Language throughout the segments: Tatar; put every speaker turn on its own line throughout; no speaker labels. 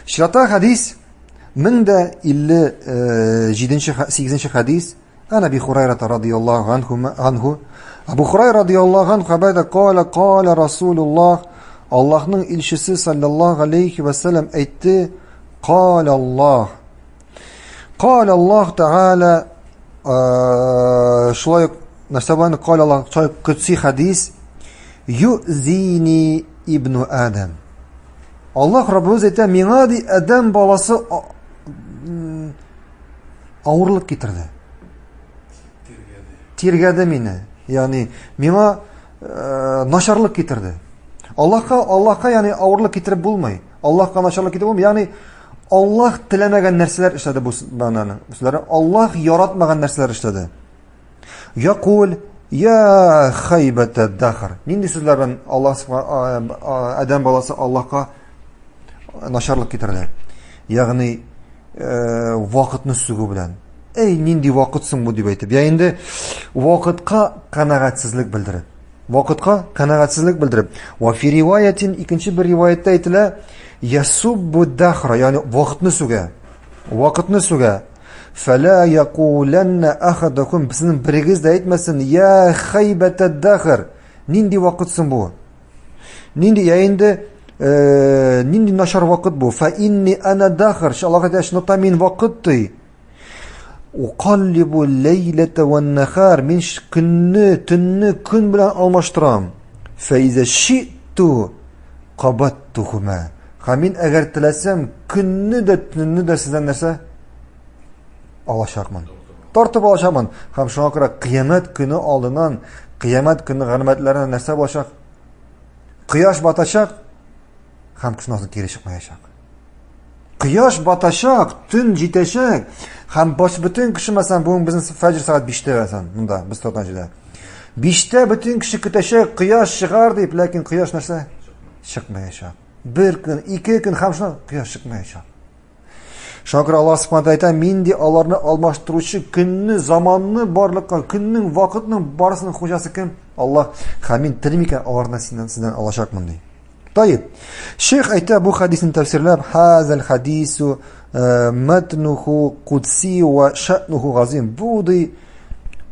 Чирата хәдис 1057 8 хәдис. Ан Аби Хурайра радияллаһу анху анху Абу Хурайра радияллаһу анху хәбәр итә, кала кала Расулуллаһ Аллаһның илчесе саллаллаһу алейхи ва саллям әйтте, кала Аллаһ. Кала Аллаһ Тааля шулай ук нәрсә бар? Кала Аллаһ, шулай ук котси хәдис, юзини ибну Адам. Аллаһ Раббыбыз әйтә, миңа ди Адәм баласы авырлык китерде. Тиргәде мине. Ягъни миңа э, начарлык китерде. Аллаһка Аллаһка ягъни авырлык китереп булмый. Аллаһка начарлык китереп булмый. Ягъни Аллаһ теләмәгән нәрсәләр эшләде бу бәндәнең. Сүзләре Аллаһ яратмаган нәрсәләр эшләде. Якул я хайбата дахр. Нинди сүзләр белән Аллаһ Адәм баласы Аллаһка начарлык китерде? Ягъни э, вакытны сүгү белән. Эй, нинди вакыт соң бу дип әйтеп. Я инде вакытка канәгатьсезлек белдереп. Вакытка канәгатьсезлек белдереп. Ва фи риваятин икенче бер риваятта әйтелә, ясуббу дахра, ягъни вакытны сүгә. Вакытны сүгә. Фәлә якуләннә ахадакум, сезнең берегез дә әйтмәсен, я хайбәтә дахр. Нинди вакыт соң бу? Нинди я инде э, нинди начар вакыт бу? Фа инни ана дахр. Аллаһ әйтә, чынлыкта мин вакыт ди. Укаллибу ләйләтә вән нахар. Мин көнне, төнне көн белән алмаштырам. Фә изә шитту кабаттухума. Һәм мин әгәр теләсәм, көнне дә, төнне дә сездән нәрсә алачакмын. Тартып алачакмын. Һәм шуңа күрә кыямәт көне алдыннан, кыямәт көне галәмәтләренә нәрсә булачак? Кояш батачак һәм шуннан соң кире чыкмаячак. Кояш батачак, төн җитәчәк. Һәм баш бөтен кеше, мәсәлән, бүген безнең фәҗр сәгать 5-тә мәсәлән, монда без торган җирдә. 5-тә бөтен кеше көтәчәк, кояш чыгар дип, ләкин кояш нәрсә? Чыкмаячак. Бер көн, ике көн һәм шуннан кояш чыкмаячак. Шуңа күрә Аллаһ Субхану әйтә, мин ди аларны алмаштыручы көнне, заманны барлыкка, көннең, вакытның барысының хуҗасы кем? Аллаһ. Һәм мин телим икән, аларны синнән сездән алачакмын ди. Таиб. Шейх әйтә бу хадисны тәфсирләп, хазал хадису э, матнуху кудси ва шa'нуху газим. Бу ди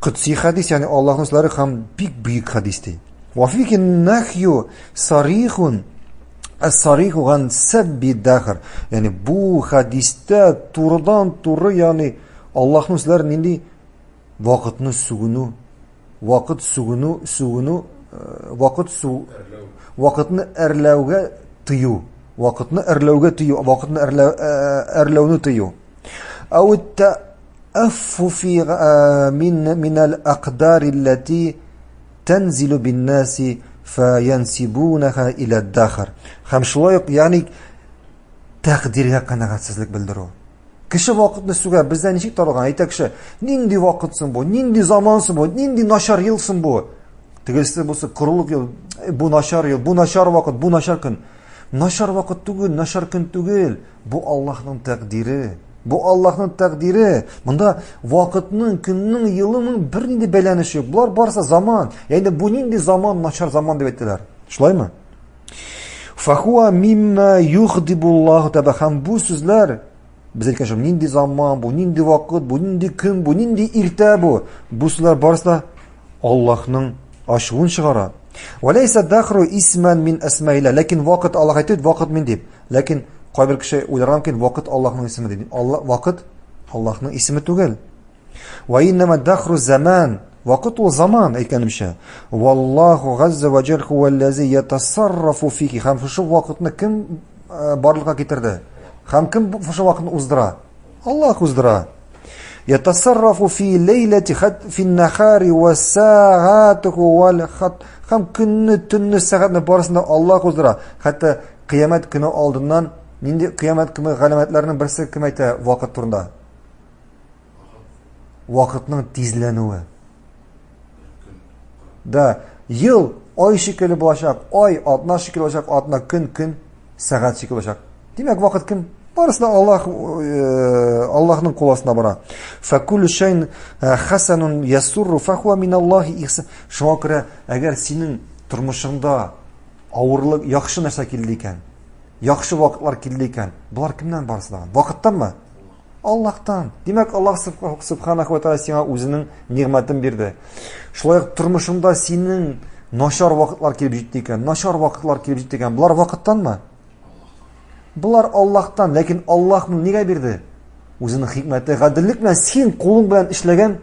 кудси хадис, ягъни Аллаһның сүзләре һәм бик бөек хадис ди. Ва фихи нахью сарихун Әс-сариху ган сәбби дахр. Ягъни бу хадистә турыдан туры, ягъни Аллаһның сүзләре нинди вакытны сүгенү, вакыт сүгенү, сүгенү, э, вакыт су вакытны әрләүгә тыю, вакытны әрләүгә тыю, вакытны әрләү, э, әрләүне тыю. Әү тәәффу фи э, мин минәл акдар аллати тәнзилу биннаси фаянсибунаха иля дахр. Һәм шулай ук, ягъни тәкъдиргә канәгатьсезлек белдерү. Кеше вакытны сүгә, бездә ничек таралган? Әйтә кеше, нинди вакыт соң бу? Нинди заман соң бу? Нинди начар ел соң бу? Тегесе булса корылык ел, бу начар ел, бу начар вакыт, бу начар көн. Начар вакыт түгел, начар көн түгел. Бу Аллаһның тәкъдире. Бу Аллаһның тәкъдире. Монда вакытның, көннең, елының бернинди бәйләнеше юк. Болар барысы заман. Ягъни бу нинди заман, начар заман дип әйттеләр. Шулаймы? Фахуа мимма юхдибуллаху таба. Һәм бу сүзләр без әйткән шул нинди заман бу, нинди вакыт бу, нинди көн бу, нинди иртә бу. Бу сүзләр барысы да Аллаһның ачуын чыгара. Валайса дахру исман мин асмаилла. Ләкин вакыт Аллаһ әйтте, вакыт мин дип. Ләкин кайбер кеше уйларга мөмкин, вакыт Аллаһның исеме дип. Алла вакыт Аллаһның исеме түгел. Ва иннама дахру заман. Вакыт ул заман, әйткәнемчә. Валлаху газза ва җәл хуаллази ятасаррафу фихи. Һәм шушы вакытны кем э, барлыкка китерде? Һәм кем шушы вакытны уздыра? Аллаһ уздыра. Ятасаррафу фи лейлати хат фи нахари ва саатуху вал хат. Һәм көнне, төнне, сәгатьне барысын да Аллаһ уздыра. Хәтта кыямәт көне алдыннан нинди кыямәт көне галәмәтләренең берсе кем әйтә вакыт турында? Вакытның тизләнүе. Да, ел ай шикелле булачак, ай атна шикелле булачак, атна көн, көн сәгать шикелле булачак. Димәк, вакыт кем? Барысы да Аллаһ э, Аллаһның кул астында бара. Факул шайн э, хасанун ясурру фахуа миналлаһи ихсан. Шуңа күрә, әгәр синең тормышыңда авырлык, яхшы нәрсә килде икән, Яхшы вакытлар килде икән, болар кемнән барысы да? Вакыттанмы? Аллаһтан. Димәк, Аллаһ субханаху ва тааля сиңа үзенең нигъмәтен бирде. Шулай ук тормышыңда синең начар вакытлар килеп җитте икән, начар вакытлар килеп җитте икән, болар вакыттанмы? Болар Аллаһтан, ләкин Аллаһ моны нигә бирде? Үзенең хикмәте, гаделлек белән син кулың белән эшләгән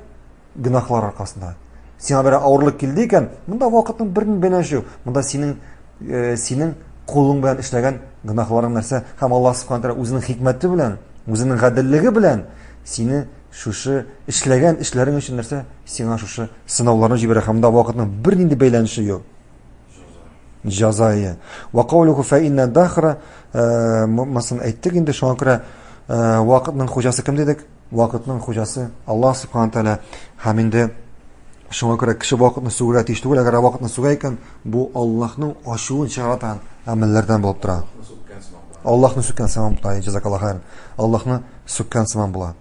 гөнаһлар аркасында. Сиңа берәр авырлык килде икән, монда вакытның бер бәйләнеше юк. Монда синең э, синең кулың белән эшләгән гөнаһларың нәрсә һәм Аллаһ субхана тәгалә үзенең хикмәте белән, үзенең гаделлеге белән сине шушы эшләгән эшләрең өчен нәрсә сиңа шушы сынауларны җибәрә һәм монда вакытның бернинди бәйләнеше юк. Җаза. Ва каулуху фа инна дахра э, монысын әйттек инде, шуңа күрә э, вакытның хуҗасы кем дидек? Вакытның хуҗасы Аллаһ субхана тәгалә. Һәм инде шуңа күрә кеше вакытны сүгәргә тиеш түгел. Әгәр вакытны сүгә икән, бу Аллаһның ачуын чыгара торган гамәлләрдән булып тора. Аллаһны сүккән сыман була. Җазакаллаһ хайран. Аллаһны сүккән сыман була.